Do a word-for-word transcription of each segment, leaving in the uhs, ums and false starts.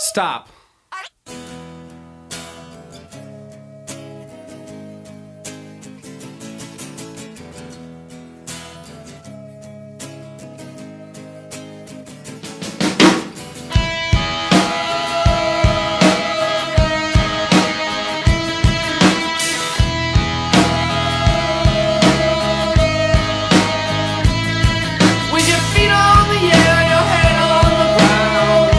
Stop. With your feet on the air, your head on the ground.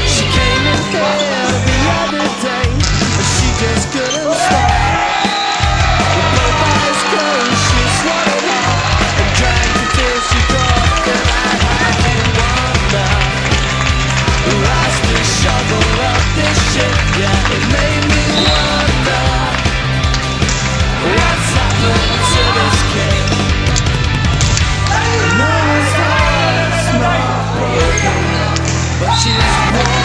She came in here the other day, and she just couldn't stop. We played by his clothes, she swallowed hard, and drank until she dropped, and I had to wonder who has to shovel up this shit. Yeah, it made me wonder what's happened to this kid. No one's heart's not broken, but she's